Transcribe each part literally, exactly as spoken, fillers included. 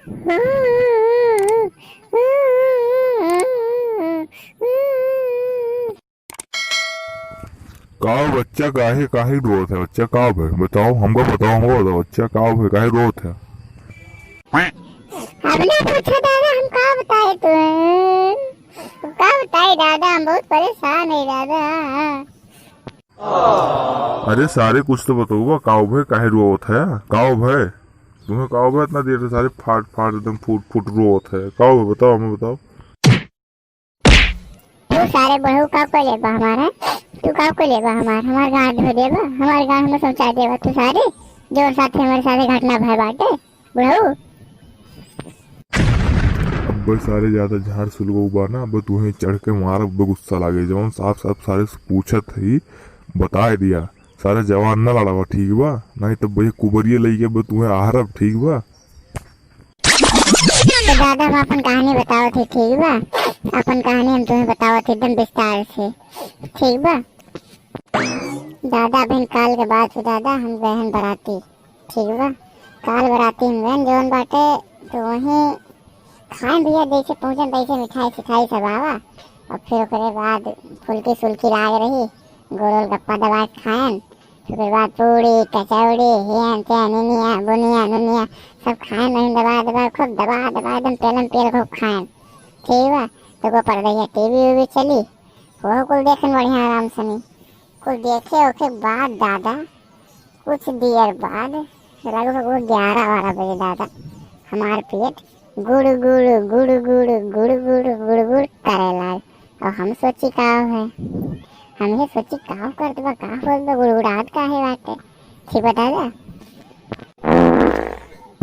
का बच्चा, काहे, काहे रोत है बच्चा? का भय? बताओ, हमका बताओ, हमका बताओ बच्चा, का भय, काहे रोत है? अब ना पूछो दादा, हम का बताए तुम्हें? का बताए दादा, हम बहुत परेशान है दादा। अरे सारे, कुछ तो बतउबा, का भय, काहे रोत है? का भय? तुम्हें का भय, इतना देर से सारे फाट फाट एकदम फूट फूट रोत है? का भय, बताओ, हमें बताओ। तू सारे बुढ़ऊ का को लेबा हमारा? तू का को लेबा हमार? हमार गाँड धो देबा? हमार गाँड में शौचा देबा तू सारे? जोर साथे हमारे सारे घटना भय बाटे बुढ़ऊ। अब्बे सारे, ज्यादा झार सुलगऊ बा ना, अब तुहें चढ़ के मारब, अब गुस्सा लागे। जवन साफ साफ सारे से पूछत हई, बताए दिया। सारे जवान न लड़ावा, ठीक बा? नहीं तो भैया कुबरिये लइके अब तुहें आहरब, ठीक बा? तो दादा, हम अपन कहानी बतावत ही, ठीक बा? अपन कहानी हम तुम्हें बतावत ही एकदम विस्तार से, ठीक बा? दादा, अबहिन काल के बात से दादा, हम गए हन बराती, ठीक बा? काल बराती हम गए जौन बाटे, तो वहीं खाए भैया, जैसे पहुँचन तैसे मिठाई सिठाई सब आवा, और फिर ओकरे बाद फुल्की सुल्की लाग रही, गोल गोल गप्पा दबा के खाएन। ओकरे बाद पूड़ी, कचौड़ी, हेन तेन, इनिया, बुनिया, नुनिया, सब खाएन वहीं दबा दबा, खूब दबा दबा, एकदम पेलम पेल खूब खाएन। ठीक बा, तो को परदैया टीवी वीवी चली, वो कुल देखन बढ़िया आराम से नहीं। कुल देखे ओके बाद दादा, कुछ देर बाद, लगभग वो ग्यारह बारह बजे दादा, हमार पेट गुड़ गुड़, गुड़ गुड़, गुड़ गुड़, गुड़ गुड़ करे लाग। और हम सोची का है, हम ये सोची का करत बा, का होत बा, गुड़गुड़ात काहे बाटे। ठीक बा दादा।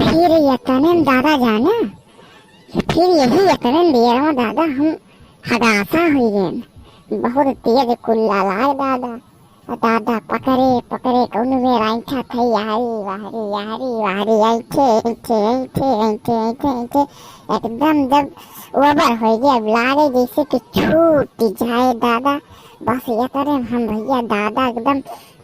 फिर यतने में दादा जाने, फिर यही यतने में देर में दादा हम हगासा हुई गए। बहुत तेज कुल्ला लाग दादा। दादा पकड़े, पकड़े, कौनो मेर ऐंठा थे, यारी, वाहरी, यारी, वाहरी, ऐंठे, ऐंठे, ऐंठे, एकदम जब ओवर होइ गए, अब लागे जैसे कि छूट जाए दादा। बस ये तरह हम भैया दादा एकदम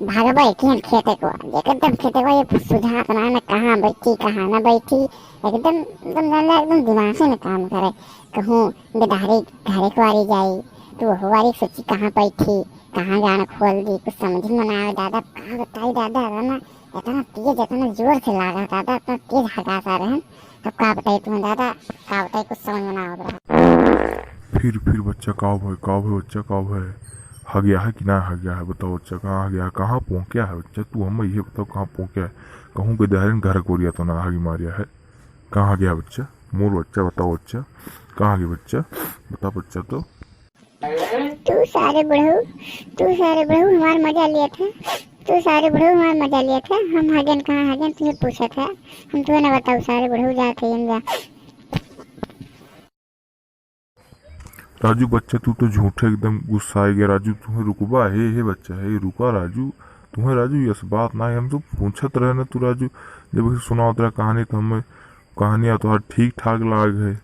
भागबे किहन खेते को, एकदम खेते को ये सुझात ना, ना कहाँ बैठी, कहाँ ना बैठी, एकदम, एकदम ना, ना, एकदम दिमाग से ना काम करे। कहूँ बेदहरी घरे को आरी जाई, तो वो वारी सोची कहाँ बैठी, कहाँ जान खोल दी, कुछ समझ में ना आवे दादा। का बताई दादा, इतना, इतना तेज, इतना जोर से लागा दादा, इतना तेज हगासा रहन। अब का बताई तुम्हें दादा, का बताई, कुछ समझ में ना आवत रहा। फिर, फिर बच्चा, का भय, का भय बच्चा, का भय? हगिया है कि ना हगिया है? बताओ बच्चा, कहाँ हगिया है? कहाँ पोंक्या है बच्चा? तू हमें ये बताओ, कहाँ पोंक्या है? कहूँ के दहरिन घर कोरिया तो ना हगी मारिया है? कहाँ गया बच्चा? मोर बच्चा, बताओ बच्चा, कहाँ गया बच्चा? बता बच्चा तो। तू सारे बुढ़ऊ, तू सारे बुढ़ऊ हमार मजा लिया था, तू सारे बुढ़ऊ हमार मजा लिया था। हम हगन कहाँ हगन तुम्हें पूछा था, हम तुम्हें ना बताऊ, सारे बुढ़ऊ जाते हैं जा। राजू बच्चा, तू तो झूठे एकदम गुस्साए गया राजू। तुम्हें रुकबा, हे, हे बच्चा, हे रुका राजू, तुम्हें राजू यस बात ना है, हम तो पूछत रहे ना तू राजू, जब ऐसे सुनावत रहा कहानी तो हमें कहानियाँ तोहार ठीक ठाक लाग है।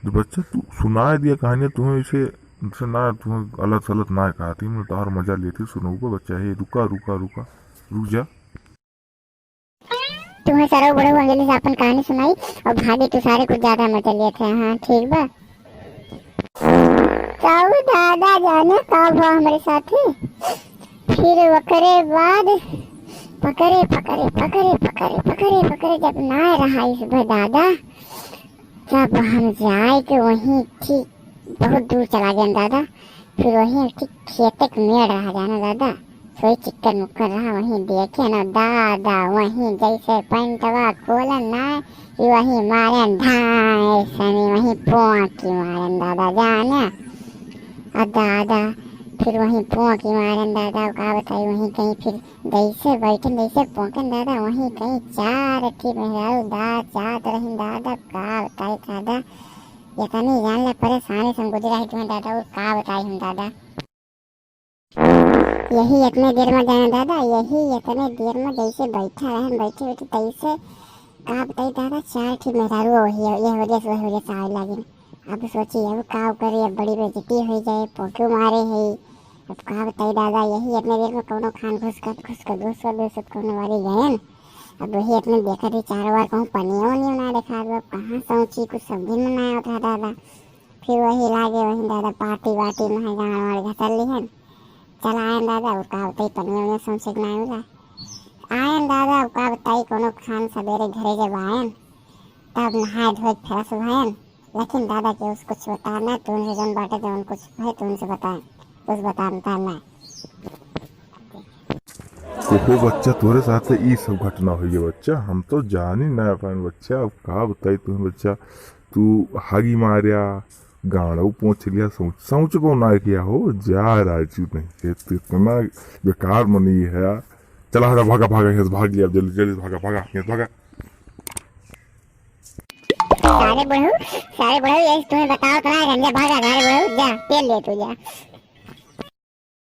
तो बच्चा, तू सुनाए दिया कहानियाँ, तुम्हें इसे, इसे ना, तुम्हें गलत सलत ना कहा थी, मैं तोहार मजा लेती सुनऊबा बच्चा। हे, रुका, रुका, रुका, रुक जा। तुम्हें सरऊ बुढ़ऊ अंजलि से अपन कहानी सुनाई और भागे, तू सारे कुछ ज्यादा मजा लेते हैं। हाँ, ठीक बा। तब दादा जाने का हुआ हमारे साथे। फिर ओकरे बाद पकड़े, पकड़े, पकड़े, पकड़े, पकड़े, पकड़े, जब ना रहा इस भर दादा, तब हम जाए के वहीं ठीक बहुत दूर चला गए दादा। फिर वहीं ठीक खेते के मेड़ रहा जाना दादा, सोई चिक्कन मुक्कन रहा, वहीं देखे न दादा, वहीं जैसे पैंटवा खोलन ना, कि वहीं मारन धाए सनी, वहीं पोंकी मारन दादा जाने। आ दादा, फिर वहीं पोंकी मारन दादा, का बताई, वहीं कहीं फिर जैसे बैठन, जैसे पोंकन दादा, वहीं कहीं चार ठे मेहरारू दाँत चाट रहिन दादा, का बताई दादा, इतनी जान ले परेशानी से हम गुजरा ही तुम्हें दादा, और का बताई हम दादा। यही इतने देर में जाना दादा, यही इतने देर में जैसे बैठा रहन, बैठे बैठे तैसे का बताई दादा, चार ठे मेहरारू वही, ये वजह से, वही वजह से आवे लागिन। अब सोची, अब का करे, अब बड़ी बेइज्जती हो जाए, पोंकी मारे है। अब का बताई दादा, यही इतने देर में कौनो खान घुस कर, घुस कर, घुस कर, घुस कर कौनो वाली गयन। अब वही अपने देखत ही चारों ओर कहूँ पनिया वनिया ना देखात बा, कहाँ सौंची, कुछ समझे में ना आवत रहा दादा। फिर वही लागे वही दादा पार्टी वार्टी में है, गाँड़ वाँड़ घसल लिहन। चल आयन दादा, और का बताई, पनिया वनिया सौंचे के ना मिला। आयन दादा, और का बताई, कोनो खान सबेरे घरे जब आयन, तब नहाए धोए के fresh भयन, लेकिन दादा केहू से कुछ बताना, तू उनसे जौन बाटे जौन कुछ है, तू उनसे बताए, कुछ बताना ना। ओहो बच्चा, तोरे साथे ई सब घटना होई है बच्चा, हम तो जानी ना पाएन बच्चा। अब का बताई तुम्हें बच्चा, तू हागी मार्या, गाँड़ऊ पोंछ लिया, सौंच, सौंच को ना किया हो, जा राजू नहीं, ये तो इतना बेकार मनी है। चला हटा, भागा, भागा, यहाँ से भाग लिया, जल्दी, जल्दी भागा, भागा, यहाँ से भागा। सारे बुढ़ऊ, सारे बुढ़ऊ, यही तुम्हें बताओ तो ना, रंजा भागा, सारे बुढ़ऊ, जा, तेल ले तू जा।